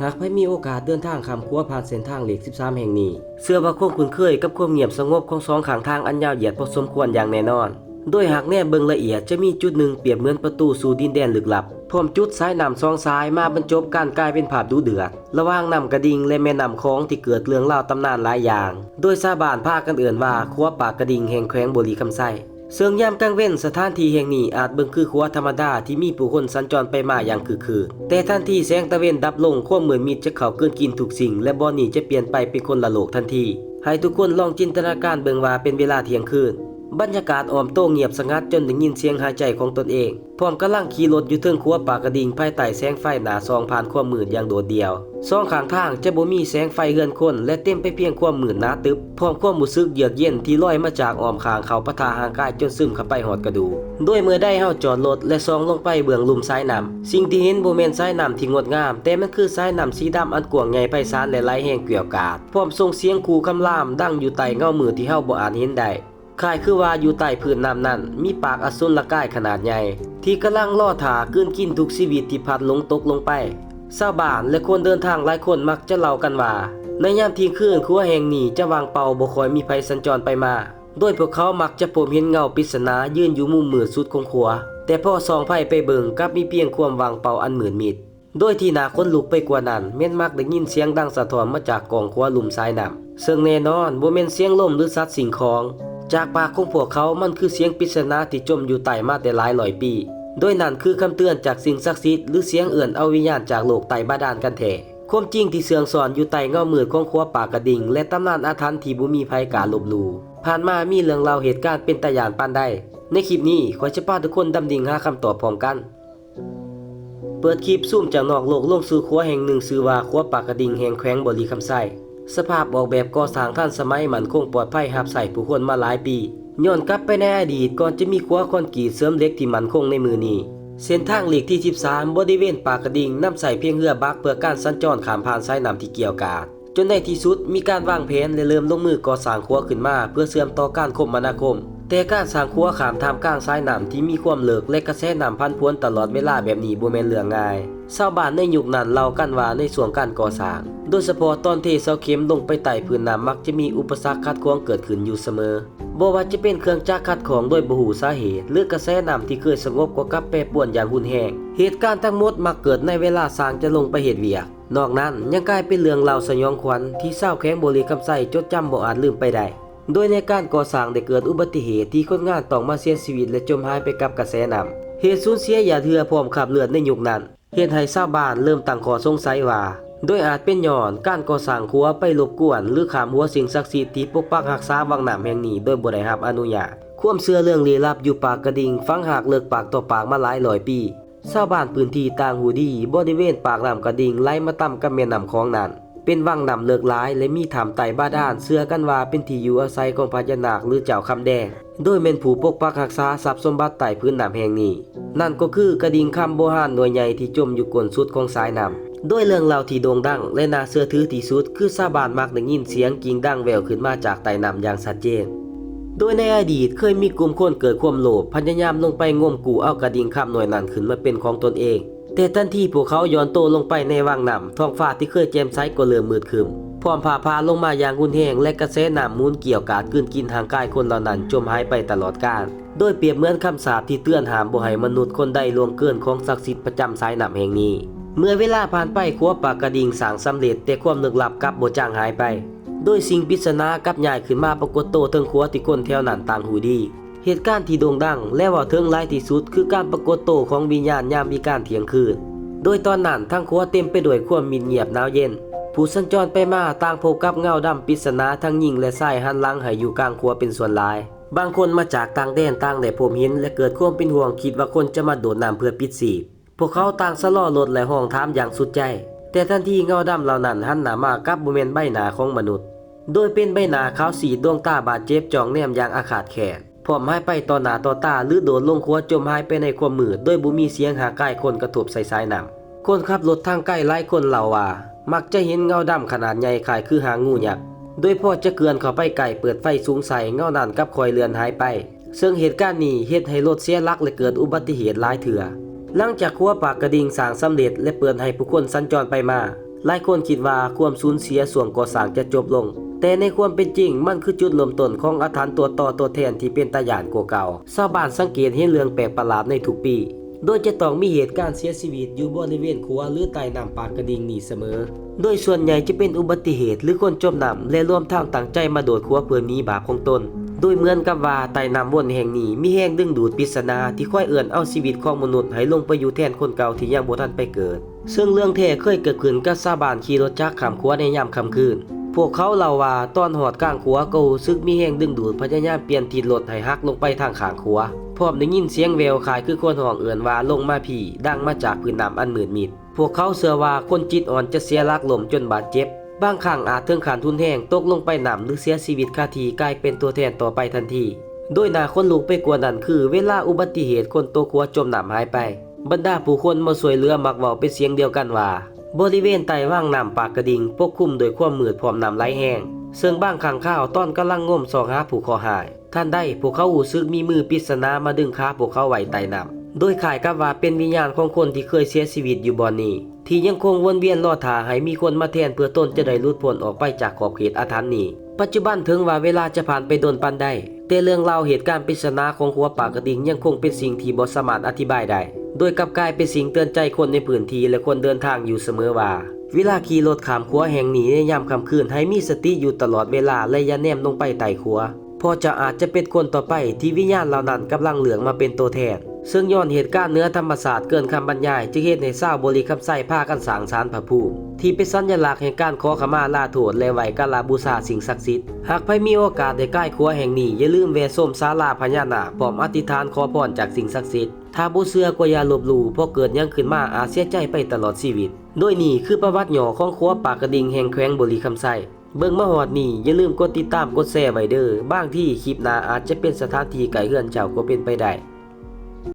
ຫາກໃຜມີໂອກາດເດີນທາງຂ້າມຂົວຜ່ານເສັ້ນທາງເລກສິບສາມແຫ່ງນີ້, ເຊື່ອວ່າຄວາມຄຸ້ນເຄີຍກັບຄວາມງຽບສະຫງົບຂອງສອງຂ້າງທາງອັນຍາວຢຽດພໍສົມຄວນຢ່າງແນ່ນອນ. ໂດຍຫາກແນມເບິ່ງລະອຽດ, ຈະມີຈຸດໜຶ່ງປຽບເໝືອນປະຕູສູ່ດິນແດນລຶກລັບ, ພ້ອມຈຸດສາຍນ້ຳສອງສາຍມາບັນຈົບກັນກາຍເປັນພາບດຸເດືອດ ລະຫວ່າງນ້ຳກະດິ່ງ ແລະ ແມ່ນ້ຳຂອງ ທີ່ເກີດເລື່ອງລາວຕຳນານຫຼາຍຢ່າງ, ໂດຍຊາວບ້ານພາກັນເອີ້ນວ່າຂົວປາກກະດິ່ງແຫ່ງແຂວງບໍລິຄຳໄຊ. ເຊິ່ງຍາມກາງເວັນ ສະຖານທີ່ແຫ່ງນີ້ອາດເບິ່ງຄືຂົວທຳມະດາທີ່ມີຜູ້ຄົນສັນຈອນໄປມາຢ່າງຄຶກຄື້ນ, ແຕ່ທັນທີ່ແສງຕາເວັນດັບລົງ, ຄວາມມືດມິດຈະເຂົ້າກືນກິນທຸກສິ່ງ ແລະ ບ່ອນນີ້ຈະປ່ຽນໄປເປັນຄົນລະໂລກທັນທີ. ໃຫ້ທຸກຄົນລອງຈິນຕະນາການເບິ່ງວ່າເປັນເວລາທ່ຽງຄືນ, ບັນຍາກາດອ້ອມໂຕງງຽບສະຫງັດຈົນໄດ້ຍິນສຽງຫາຍໃຈຂອງຕົນເອງ, ພ້ອມກຳລັງຂີ່ລົດຢູ່ເທິງຂົວປາກກະດິ່ງພາຍໃຕ້ແສງໄຟໜ້າສ່ອງຜ່ານຄວາມມືດຢ່າງໂດດດ່ຽວ. ສອງຂ້າງທາງຈະບໍ່ມີແສງໄຟເຮືອນຄົນ ແລະ ເຕັມໄປພຽງຄວາມມືດໜາຕຶບ, ພ້ອມຄວາມຮູ້ສຶກເຍືອກເຢັນທີ່ລອຍມາຈາກອ້ອມຂ້າງເຂົ້າປະທະຮ່າງກາຍຈົນຊຶມເຂົ້າໄປຮອດກະດູກ. ໂດຍເມື່ອໃດເຮົາຈອດລົດ ແລະ ສ່ອງລົງໄປເບື້ອງລຸ່ມສາຍນ້ຳ, ສິ່ງທີ່ເຫັນບໍ່ແມ່ນສາຍນ້ຳທີ່ງົດງາມ, ແຕ່ມັນຄືສາຍນ້ຳສີດຳອັນກວ້າງໃຫຍ່ໄພສານ ແລະ ໄຫຼແຮງກ້ຽວກາດ, ພ້ອມສົ່ງສຽງຂູ່ຄຳລາມດັງຢູ່ໃຕ້ເງົາມືດທີ່ເຮົາບໍ່ອາດເຫັນໄດ້. ຄ້າຍຄືວ່າຢູ່ໃຕ້ພື້ນນ້ຳນັ້ນ ມີປາກອະສຸນລະກາຍຂະໜາດໃຫຍ່ ທີ່ກຳລັງລໍຖ້າກືນກິນທຸກຊີວິດທີ່ພັດຫຼົງຕົກລົງໄປ. ຊາວບ້ານ ແລະ ຄົນເດີນທາງຫຼາຍຄົນມັກຈະເລົ່າກັນວ່າ ໃນຍາມທ່ຽງຄືນ ຂົວແຫ່ງນີ້ຈະວ່າງເປົ່າ, ບໍ່ຄ່ອຍມີໃຜສັນຈອນໄປມາ, ໂດຍພວກເຂົາມັກຈະພົບເຫັນເງົາປິດສະໜາຢືນຢູ່ມຸມມືດສຸດຂອງຂົວ, ແຕ່ພໍສ່ອງໄຟໄປເບິ່ງ ກັບມີພຽງຄວາມວ່າງເປົ່າອັນມືດມິດ. ໂດຍທີ່ໜ້າຂົນລຸກໄປກວ່ານັ້ນ ແມ່ນມັກໄດ້ຍິນສຽງດັງສະທ້ອນມາຈາກກ້ອງຂົວລຸ່ມສາຍນ້ຳ, ເຊິ່ງແນ່ນອນບໍ່ແມ່ນສຽງລົມ ຫຼື ສັດສິ່ງຂອງ. ຈາກປາກຂອງພວກເຂົາ, ມັນຄືສຽງປິດສະໜາທີ່ຈົມຢູ່ໃຕ້ມາແຕ່ຫຼາຍຮ້ອຍປີ, ໂດຍນັ້ນຄືຄຳເຕືອນຈາກສິ່ງສັກສິດ ຫຼື ສຽງເອີ້ນເອົາວິນຍານຈາກໂລກໃຕ້ບາດານກັນແທ້. ຄວາມຈິງທີ່ເຊື່ອງຊ່ອນຢູ່ໃຕ້ເງົາມືດຂອງຂົວປາກກະດິ່ງ ແລະ ຕຳນານອາຖັນທີ່ບໍ່ມີໃຜກ້າລົບຫຼູ່. ຜ່ານມາມີເລື່ອງລາວເຫດການເປັນຕາຢ້ານປານໃດ? ໃນຄລິບນີ້ ຂ້ອຍຈະພາທຸກຄົນດຳດິ່ງຫາຄຳຕອບພ້ອມກັນ. ເປີດຄລິບຊູມຈາກນອກໂລກລົງສູ່ຂົວແຫ່ງໜຶ່ງຊື່ວ່າຂົວປາກກະດິ່ງແຫ່ງແຂວງບໍລິຄຳໄຊ. ສະພາບອອກແບບກໍ່ສ້າງທັນສະໄໝ, ໝັ້ນຄົງ, ປອດໄພ, ຮັບໃຊ້ຜູ້ຄົນມາຫຼາຍປີ. ຍ້ອນກັບໄປໃນອະດີດ, ກ່ອນຈະມີຂົວຄອນກຣີດເສີມເຫຼັກທີ່ໝັ້ນຄົງໃນມື້ນີ້, ເສັ້ນທາງເລກທີສິບສາມ ບໍລິເວນປາກກະດິ່ງ ນຳໃຊ້ພຽງເຮືອບັກເພື່ອການສັນຈອນຂ້າມຜ່ານສາຍນ້ຳທີ່ກ້ຽວກາດ. ຈົນໃນທີ່ສຸດມີການວາງແຜນ ແລະ ເລີ່ມລົງມືກໍ່ສ້າງຂົວຂຶ້ນມາເພື່ອເຊື່ອມຕໍ່ການຄົມມະນາຄົມ. ແຕ່ການສ້າງຂົວຂ້າມທ່າມກາງສາຍນ້ຳທີ່ມີຄວາມເລິກ ແລະ ກະແສນ້ຳຜັນຜວນຕະຫຼອດເວລາແບບນີ້ບໍ່ແມ່ນເລື່ອງງ່າຍ. ຊາວບ້ານໃນຍຸກນັ້ນເລົ່າກັນວ່າໃນຊ່ວງການກໍ່ສ້າງ, ໂດຍສະເພາະຕອນເທເສົາເຂັມລົງໄປໃຕ້ພື້ນນ້ຳ ມັກຈະມີອຸປະສັກຂັດຂວາງເກີດຂຶ້ນຢູ່ສະເໝີ. ບໍ່ວ່າຈະເປັນເຄື່ອງຈັກຂັດຂ້ອງໂດຍບໍ່ຮູ້ສາເຫດ ຫຼື ກະແສນ້ຳທີ່ເຄີຍສະຫງົບກໍກັບແປປວນຢ່າງຮຸນແຮງ. ເຫດການທັງໝົດມັກເກີດໃນເວລາຊ່າງຈະລົງໄປເຮັດວຽກ. ນອກນັ້ນຍັງກາຍເປັນເລື່ອງລາວສະຫຍອງຂວັນທີ່ຊາວແຂວງບໍລິຄຳໄຊຈົດຈຳບໍ່ອາດລືມໄປໄດ້, ໂດຍໃນການກໍ່ສ້າງໄດ້ເກີດອຸບັດຕິເຫດທີ່ຄົນງານຕ້ອງມາເສຍຊີວິດ ແລະ ຈົມຫາຍໄປກັບກະແສນ້ຳ. ເຫດສູນເສຍຢາດເຫື່ອພ້ອມຄາບເລືອດໃນຍຸກນັ້ນ ເຮັດໃຫ້ຊາວບ້ານເລີ່ມຕັ້ງຂໍ້ສົງໄສວ່າ ໂດຍອາດເປັນຍ້ອນການກໍ່ສ້າງຂົວໄປລົບກວນ ຫຼື ຂ້າມຫົວສິ່ງສັກສິດທີ່ປົກປັກຮັກສາວັງນ້ຳແຫ່ງນີ້ໂດຍບໍ່ໄດ້ຮັບອະນຸຍາດ. ຄວາມເຊື່ອເລື່ອງລີ້ລັບຢູ່ປາກກະດິ່ງຝັງຮາກເລິກປາກຕໍ່ປາກມາຫຼາຍຮ້ອຍປີ. ຊາວບ້ານພື້ນທີ່ຕ່າງຮູ້ດີ, ບໍລິເວນປາກນ້ຳກະດິ່ງໄຫຼມາຕຳກັບແມ່ນ້ຳຂອງນັ້ນ ເປັນວັງນ້ຳເລິກຫຼາຍ ແລະ ມີຖ້ຳໃຕ້ບາດານ, ເຊື່ອກັນວ່າເປັນທີ່ຢູ່ອາໄສຂອງພະຍານາກ ຫຼື ເຈົ້າຄຳແດງ, ໂດຍແມ່ນຜູ້ປົກປັກຮັກສາຊັບສົມບັດໃຕ້ພື້ນນ້ຳແຫ່ງນີ້, ນັ້ນກໍຄືກະດິ່ງຄຳໂບຮານໜ່ວຍໃຫຍ່ທີ່ຈົມຢູ່ກົ້ນສຸດຂອງສາຍນ້ຳ. ໂດຍເລື່ອງລາວທີ່ໂດ່ງດັງ ແລະ ໜ້າເຊື່ອຖືທີ່ສຸດ ຄືຊາວບ້ານມັກໄດ້ຍິນສຽງກິ່ງດັງແວ່ວຂຶ້ນມາຈາກໃຕ້ນ້ຳຢ່າງຊັດເຈນ. ໂດຍໃນອະດີດເຄີຍມີກຸ່ມຄົນເກີດຄວາມໂລບ ພະຍາຍາມລົງໄປງົມກູ້ເອົາກະດິ່ງຄຳໜ່ວຍນັ້ນຂຶ້ນມາເປັນຂອງຕົນເອງ. ແຕ່ທັນທີ່ພວກເຂົາຢ່ອນໂຕລົງໄປໃນວັງນ້ຳ, ທ້ອງຟ້າທີ່ເຄີຍແຈ່ມໃສກໍເລີ່ມມືດຄຶ້ມ, ພ້ອມຟ້າຜ່າລົງມາຢ່າງຮຸນແຮງ ແລະ ກະແສນ້ຳໝູນກ່ຽວກາດກືນກິນຮ່າງກາຍຄົນເຫຼົ່ານັ້ນຈົມຫາຍໄປຕະຫຼອດການ, ໂດຍປຽບເໝືອນຄຳສາບທີ່ເຕືອນຫ້າມບໍ່ໃຫ້ມະນຸດຄົນໃດລ່ວງເກີນຂອງສັກສິດປະຈຳສາຍນ້ຳແຫ່ງນີ້. ເມື່ອເວລາຜ່ານໄປ, ຂົວປາກກະດິ່ງສ້າງສຳເລັດ, ແຕ່ຄວາມລຶກລັບກັບບໍ່ຈາງຫາຍໄປ. ໂດຍສິ່ງປິດສະໜາກັບຍ້າຍຂຶ້ນມາປາກົດໂຕເທິງຂົວທີ່ຄົນແຖວນັ້ນຕ່າງຮູ້ດີ. ເຫດການທີ່ໂດ່ງດັງ ແລະ ເວົ້າເຖິງຫຼາຍທີ່ສຸດ ຄືການປາກົດໂຕຂອງວິນຍານຍາມວິການທ່ຽງຄືນ, ໂດຍຕອນນັ້ນທັງຂົວເຕັມໄປດ້ວຍຄວາມມິດງຽບໜາວເຢັນ. ຜູ້ສັນຈອນໄປມາຕ່າງພົບກັບເງົາດຳປິດສະໜາທັງຍິງ ແລະ ຊາຍຫັນຫຼັງໃຫ້ຢູ່ກາງຂົວເປັນສ່ວນຫຼາຍ. ບາງຄົນມາຈາກຕ່າງແດນຕ່າງໄດ້ພົບເຫັນ ແລະ ເກີດຄວາມເປັນຫ່ວງ, ຄິດວ່າຄົນຈະມາໂດດນ້ຳເພື່ອປິດຊີບ. ພວກເຂົາຕ່າງຊະລໍລົດ ແລະ ຮ້ອງຖາມຢ່າງສຸດໃຈ, ແຕ່ທັນທີ່ເງົາດຳເຫຼົ່ານັ້ນຫັນໜ້າມາ ກັບບໍ່ແມ່ນໃບໜ້າຂອງມະນຸດ, ໂດຍເປັນໃບໜ້າຂາວຊີດ, ດວງຕາບາດເຈັບ, ຈ້ອງແນມຢ່າງອາຄາດແຄ້ນ, ພ້ອມຫາຍໄປຕໍ່ໜ້າຕໍ່ຕາ ຫຼື ໂດດລົງຂົວຈົມຫາຍໄປໃນຄວາມມືດ ໂດຍບໍ່ມີສຽງຮ່າງກາຍຄົນກະທົບໃສ່ສາຍນ້ຳ. ຄົນຂັບລົດທາງໄກຫຼາຍຄົນເລົ່າວ່າ ມັກຈະເຫັນເງົາດຳຂະໜາດໃຫຍ່ຄ້າຍຄືຮ່າງງູຍັກ, ໂດຍພໍຈະເຄື່ອນເຂົ້າໄປໃກ້ ເປີດໄຟສູງໃສ່, ເງົານັ້ນກັບຄ່ອຍເລື່ອນຫາຍໄປ. ເຊິ່ງເຫດການນີ້ເຮັດໃຫ້ລົດເສຍຫຼັກ ແລະ ເກີດອຸບັດຕິເຫດຫຼາຍເທື່ອ. ຫຼັງຈາກຂົວປາກກະດິ່ງສ້າງສຳເລັດ ແລະ ເປີດໃຫ້ຜູ້ຄົນສັນຈອນໄປມາ, ຫຼາຍຄົນຄິດວ່າຄວາມສູນເສຍຊ່ວງກໍ່ສ້າງຈະຈົບລົງ, ແຕ່ໃນຄວາມເປັນຈິງ ມັນຄືຈຸດເລີ່ມຕົ້ນຂອງອາຖັນຕົວຕໍ່ຕົວແທນທີ່ເປັນຕາຢ້ານກວ່າເກົ່າ. ຊາວບ້ານສັງເກດເຫັນເລື່ອງແປກປະຫຼາດໃນທຸກປີ, ໂດຍຈະຕ້ອງມີເຫດການເສຍຊີວິດຢູ່ບໍລິເວນຂົວ ຫຼື ໃຕ້ນ້ຳປາກກະດິງນີ້ສະເໝີ. ໂດຍສ່ວນໃຫຍ່ຈະເປັນອຸບັດຕິເຫດ ຫຼື ຄົນຈົມນ້ຳ ແລະ ລວມທັງຕັ້ງໃຈມາໂດດຂົວເພື່ອໜີບາບຂອງຕົນ. ໂດຍເໝືອນກັບວ່າໃຕ້ນ້ຳວົນແຫ່ງນີ້ມີແຮງດຶງດູດປິດສະໜາທີ່ຄອຍເອື້ອນເອົາຊີວິດຂອງມະນຸດໃຫ້ລົງໄປຢູ່ແທນຄົນເກົ່າທີ່ຍັງບໍ່ທັນໄປເກີດ. ເຊິ່ງເລື່ອງແທ້ເຄີຍເກີດຂຶ້ນກັບຊາວບ້ານຂີ່ລົດຈັກຂ້າມຂົວໃນຍາມຄ່ຳຄືນ. ພວກເຂົາເລົ່າວ່າຕອນຮອດກາງຂົວກໍຮູ້ສຶກມີແຮງດຶງດູດ ພະຍາຍາມປ່ຽນທິດລົດໃຫ້ຫັກລົງໄປທາງຂ້າງຂົວ, ພ້ອມໄດ້ຍິນສຽງແວ່ວຄ້າຍຄືຄົນຮ້ອງເອີ້ນວ່າ ລົງມາພີ້ ດັງມາຈາກພື້ນນ້ຳອັນມືດມິດ. ພວກເຂົາເຊື່ອວ່າຄົນຈິດອ່ອນຈະເສຍຫຼັກລົ້ມຈົນບາດເຈັບ, ບາງຄັ້ງອາດເຖິງຂັ້ນຮຸນແຮງ ຕົກລົງໄປນ້ຳ ຫຼື ເສຍຊີວິດຄາທີ່ ກາຍເປັນຕົວແທນຕໍ່ໄປທັນທີ. ໂດຍໜ້າຂົນລຸກໄປກວ່ານັ້ນຄື ເວລາອຸບັດຕິເຫດຄົນຕົກຂົວຈົມນ້ຳຫາຍໄປ, ບັນດາຜູ້ຄົນມາຊ່ວຍເຫຼືອມັກເວົ້າເປັນສຽງດຽວກັນວ່າ ບໍລິເວນໃຕ້ວາງນ້ຳປາກກະດິງປົກຄຸມດ້ວຍຄວາມມືດພ້ອມນ້ຳໄຫຼແຮງ, ເຊິ່ງບາງຄັ້ງຄາວຕອນກຳລັງງົມຊອກຫາຜູ້ເຄາະຮ້າຍ, ທັນໃດພວກເຂົາຮູ້ສຶກມີມືປິດສະໜາມາດຶງຂາພວກເຂົາໄວ້ໃຕ້ນ້ຳ, ໂດຍຄ້າຍກັບວ່າເປັນວິນຍານຂອງຄົນທີ່ເຄີຍເສຍຊີວິດຢູ່ບ່ອນນີ້ ທີ່ຍັງຄົງວົນວຽນລໍຖ້າໃຫ້ມີຄົນມາແທນເພື່ອຕົນຈະໄດ້ຫຼຸດພົ້ນອອກໄປຈາກຂອບເຂດອາຖັນນີ້. ປັດຈຸບັນເຖິງວ່າເວລາຈະຜ່ານໄປດົນປານໃດ, ແຕ່ເລື່ອງລາວເຫດການປິດສະໜາຂອງຂົວປາກກະດິງຍັງຄົງເປັນສິ່ງທີ່ບໍ່ສາມາດອະທິບາຍໄດ້, ໂດຍກັບກາຍເປັນສິ່ງເຕືອນໃຈຄົນໃນພື້ນທີ່ ແລະ ຄົນເດີນທາງຢູ່ສະເໝີວ່າ ເວລາຂີ່ລົດຂ້າມຂົວແຫ່ງນີ້ໃນຍາມຄ່ຳຄືນ ໃຫ້ມີສະຕິຢູ່ຕະຫຼອດເວລາ ແລະ ຢ່າແນມລົງໄປໃຕ້ຂົວ, ເພາະເຈົ້າອາດຈະເປັນຄົນຕໍ່ໄປທີ່ວິນຍານເຫຼົ່ານັ້ນກຳລັງເລືອກມາເປັນຕົວແທນ. ເຊິ່ງຍ້ອນເຫດການເໜືອທຳມະຊາດເກີນຄຳບັນຍາຍ ຈຶ່ງເຮັດໃຫ້ຊາວບໍລິຄຳໄຊພາກັນສ້າງສານພະພູມ ທີ່ເປັນສັນຍະລັກແຫ່ງການຂໍຂະມາລາໂທດ ແລະ ໄຫວ້ກາລະບູຊາສິ່ງສັກສິດ. ຫາກໃຜມີໂອກາດໄດ້ກາຍຂົວແຫ່ງນີ້, ຢ່າລືມແວ່ຊົມສາລາພະຍານາກ ພ້ອມອະທິຖານຂໍພອນຈາກສິ່ງສັກສິດ. ຖ້າບໍ່ເຊື່ອກໍຢ່າລົບຫຼູ່, ເພາະເກີດຫຍັງຂຶ້ນມາອາດເສຍໃຈໄປຕະຫຼອດຊີວິດ. ໂດຍນີ້ຄືປະຫວັດຫຍໍ້ຂອງຂົວປາກກະດິງແຫ່ງແຂວງບໍລິຄຳໄຊ. ເບິ່ງມາຮອດນີ້ ຢ່າລືມກົດຕິດຕາມກົດແຊໄວ້ເດີ້. ບາງທີຄລິບໜ້າອາດຈະເປັນສະຖານທີ່ໃກ້ເຮືອນເຈົ້າກໍເປັນໄປໄດ້.